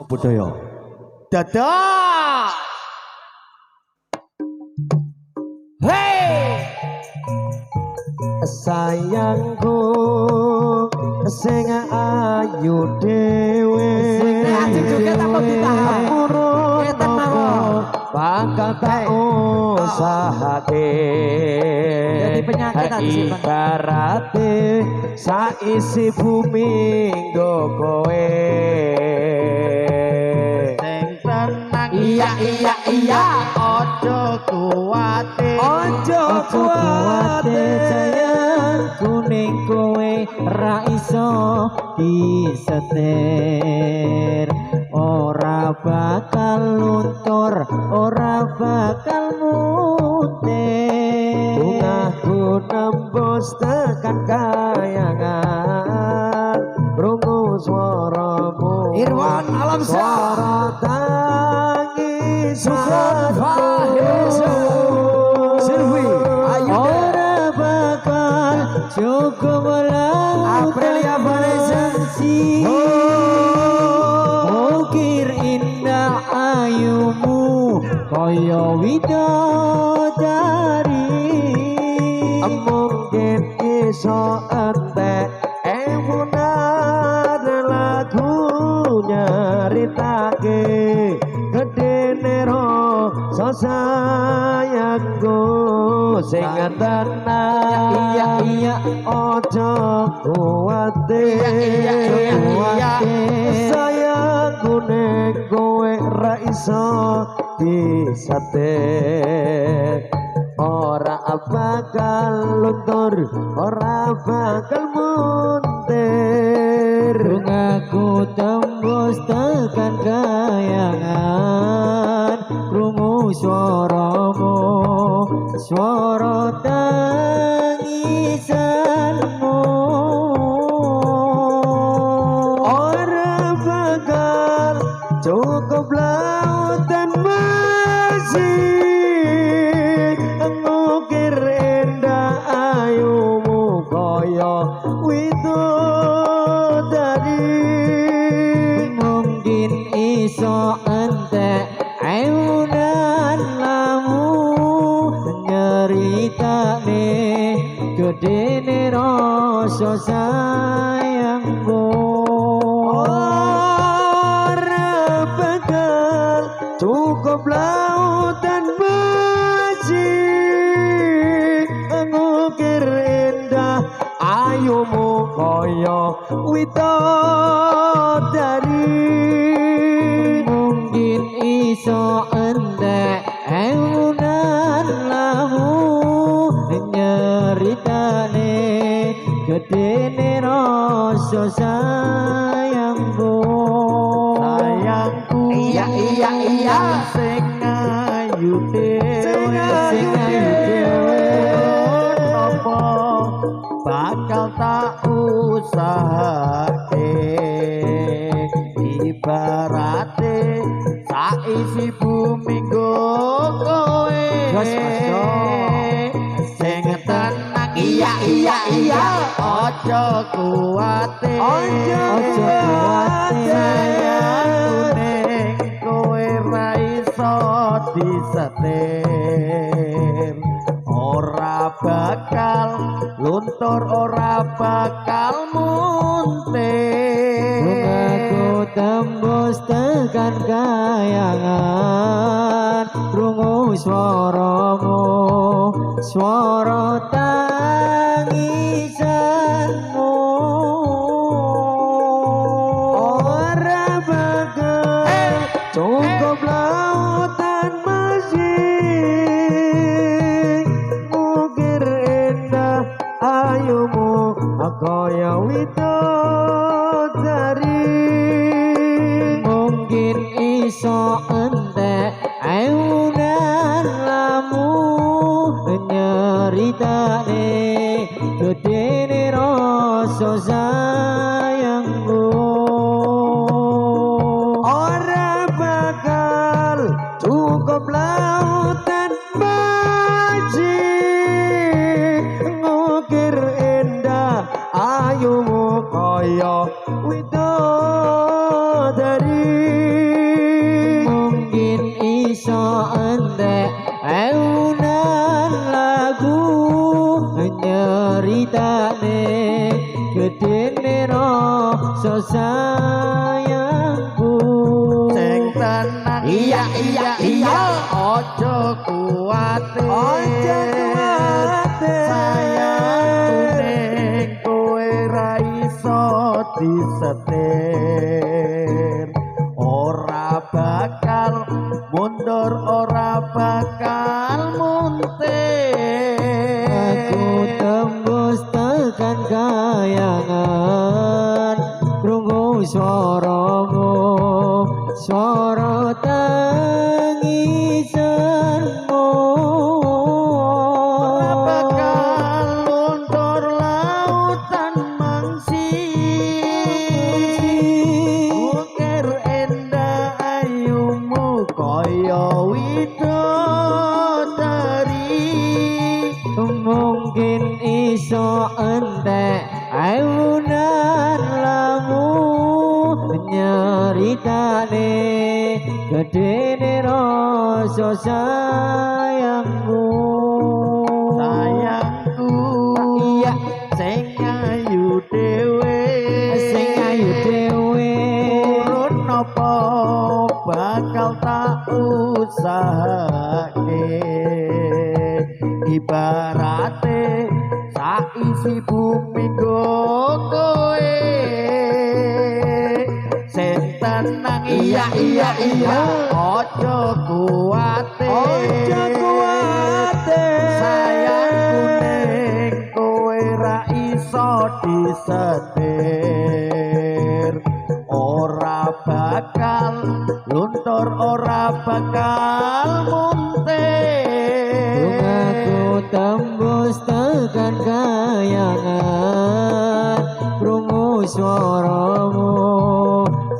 Budaya. Dadah. Hey. Sayangku sing ayu dhewe. Sing ayu joget apa ditahan? Purun Ngeten mawon. Bakal tak usahake. Jadi penyakit ati simpen. Ibarate saisi bumi nggo kowe. Sing tenang. Iya. Ojo kuwatir. Ojo Ojo kuwatir sayang, kuning kowe ra iso disetir. Ora bakal luntur, ora bakal muntir. Bungahku nembus tekan kayangan, krungu swaramu. Irwan Alamsyah. Suara tangisanmu. Faheza. Silvi Ayunda. Ora bakal cukup lautan Aprilia Vanessa. si. Ukir indah ayumu kaya widodari. Mungkin iso entek ewunan lagu nyaritake gedene rasa sayangku sing tenang. Iya. Ojo kuwatir. Iya. Sayangku ning kowe ra iso disetir. Ora bakal luntur, ora bakal muntir. Bungaku tembus tekan kayangan, krungu swaramu, swara tangisanmu. Ora bakal cukup lautan masih ngukir indah ayumu kaya widodari. Mungkin iso entek ewunan lamu nyeritane gedene rasa sayangku. Ora bakal cukup lautan besi ngukir indah ayumu kaya widodari. Mungkin iso entek ewunan lamu nyeritane gedene rasa sayangku. Sayangku. Iya. Sing ayu dhewe. Sing ayu dhewe. Napa bakal tak usahake, ibarate saisi bumi nggo kowe. Jos, Mas, yo. Sing tenang. Iya. Ojo kuwatir. Ojo Ojo kuwatir. Sayangku ning kowe ra iso disetir. Ora bakal luntur, ora bakal muntir. Bungaku tembus tekan kayangan, krungu swaramu, swara tangisanmu. Ora bakal cukup lautan masih ngukir indah ayumu kaya widodari. Mungkin iso entek ewunan lamu nyeritane rasa sayangku. Sing tenang, iya, aja kuwatir. Aja kuwatir. Sayangku ning kowe ra iso disetir, ora bakal mundur, ora bakal muntir. Aku tembus tekan kayangan, krungu swaramu, swara tangisanmu. Ora bakal luntur lautan mangsi, ukir endah ayumu kaya widodari. Mungkin iso entek ewunan lamu nyeritane gedene rasa sayangku. Sayangku, iya, sing ayu dhewe, sing ayu dhewe, purun apa bakal tak usahake, ibarate saisi bumi nggo kowe. Sing tenang, iya, aja kuwatir. Aja kuwatir. Sayangku ning kowe ra iso disetir, ora bakal luntur, ora bakal muntir. Bungaku tembus tekan kayangan, krungu swaramu,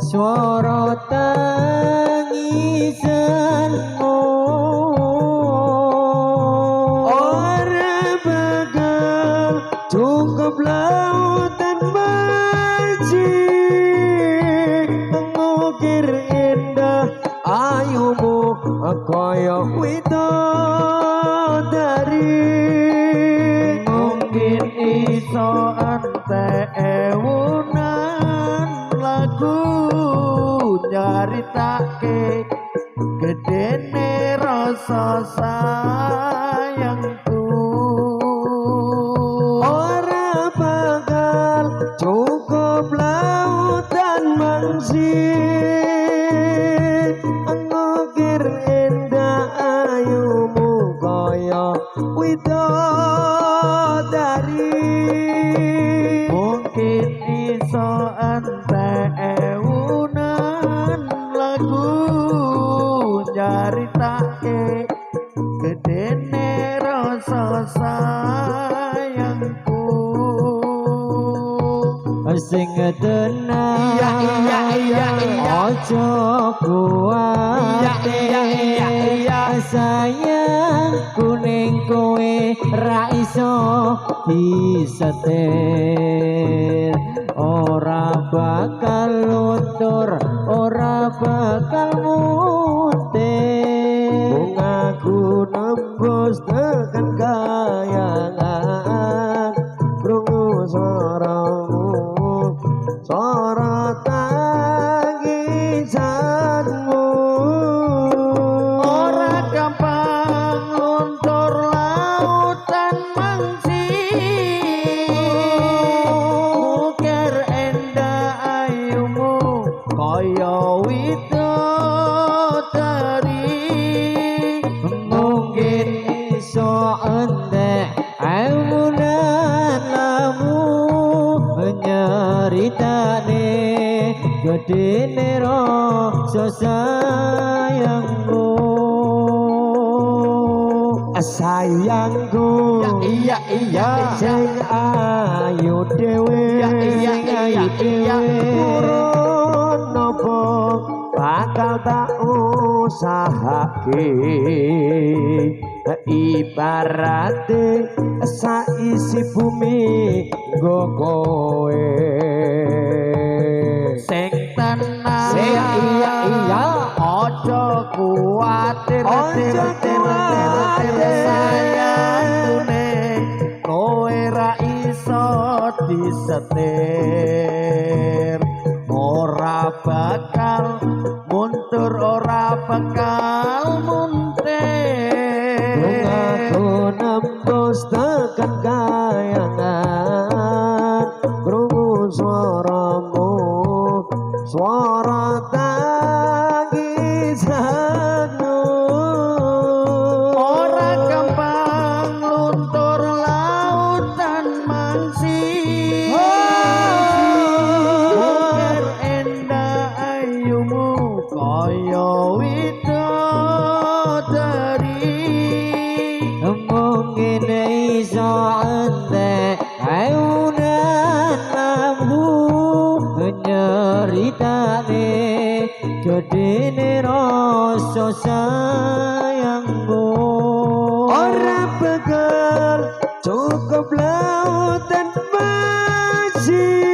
swara tangisanmu. Ora bakal cukup lautan benci mengukir indah ayumu kaya widodari. Mungkin iso entek ewunan lagu nyaritake gedene rasa sayangku. Ora bakal cukup lautan mangsi ngukir indah ayumu kaya widodari. Mungkin iso entek ewunan lagu nyaritake gedene rasa sayangku. Sing tenang, Iya. aja kuwatir. Iya. Sayangku ning kowe ra iso disetir, ora bakal luntur, ora bakal muntir. Bungaku nembus tekan kayangan, krungu suaramu, suara tangisanmu. Ora gampang luntur lautan mangsi, ukir endah ayumu kaya widodari. Mungkin iso entek ewunan lamu nyeritane gedene rasa sayangku. Sayangku, Iya. sing ayu dhewe, Iya. purun nopo bakal tak usahake, ibarate saisi bumi nggo kowe. Sing tenang, Sing iya, aja kuwatir. Aja Tir, tir, tir, tir. kuwatir. Sayangku ning kowe ra iso disetir. kaya widodari. Mungkin iso entek ewunan lagu nyeritane gedene rasa sayangku. Ora bakal cukup lautan masih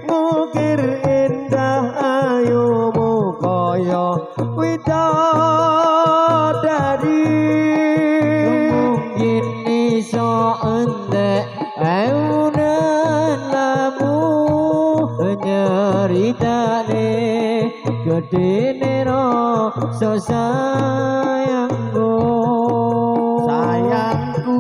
ngukir indah ayumu kaya widodari. Mungkin iso entek ewunan lamu nyeritane gedene rasa sayangku. Sayangku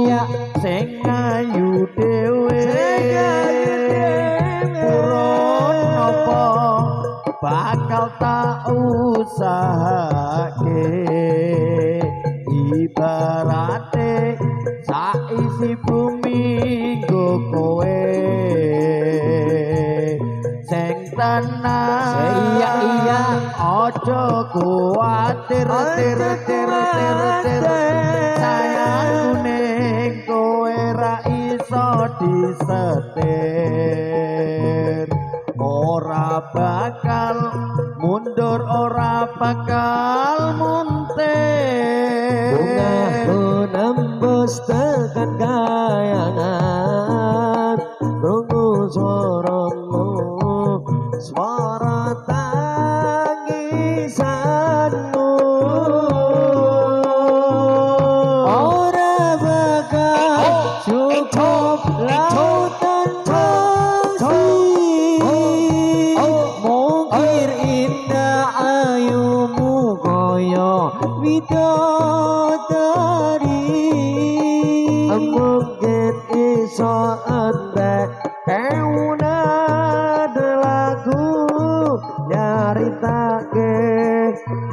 iya sing ayu dhewe, Sing ayu dhewe. Purun apa bakal tak usahake, ibarate saisi bumi nggo kowe sing tenang. Iya iya aja kuwatir tir tir tir tir, sayangku ning kowe ra iso disetir. Ora bakal mundur, ora bakal muntir. Bungahku nembus tekan kayangan, krungu suaramu, suara tangisanmu. Ora bakal cukup lautan besi mungkir indah ayumu kaya widodari. Mungkin iso entek ewunan lagu nyaritake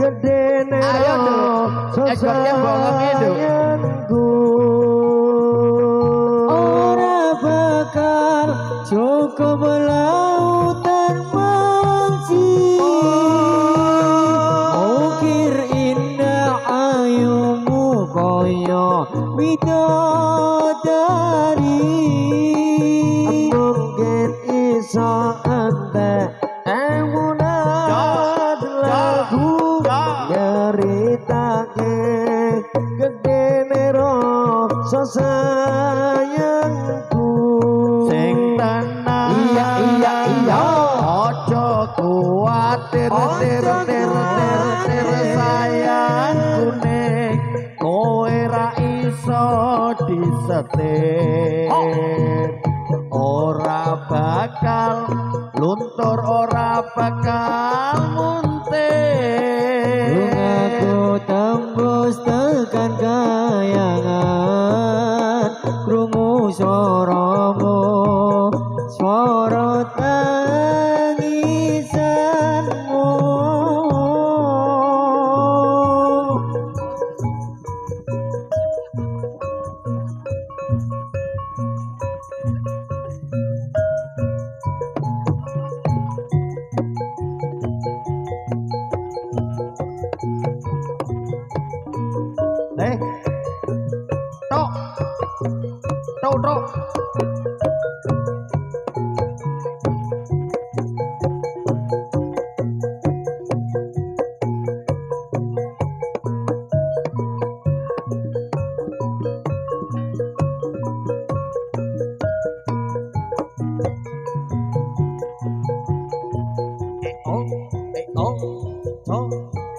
gedene Ayo, Nduk. Ekornya bolongnya, Nduk. sayangku. Ora bakal cukup lautan mangsi ukir indah ayumu kaya widodari. Mungkin iso entek ewunan lagu nyaritake gedene rasa sayangku. Sing tenang Iya iya iya aja kuwatir tir tir tir tir, sayangku ning kowe ra iso disetir. Ora bakal luntur, ora bakal muntir. Bungaku tembus tekan kayangan, krungu suaramu, suara tangisanmu. Eh. Tok. Tok tok. Oh, oh, oh.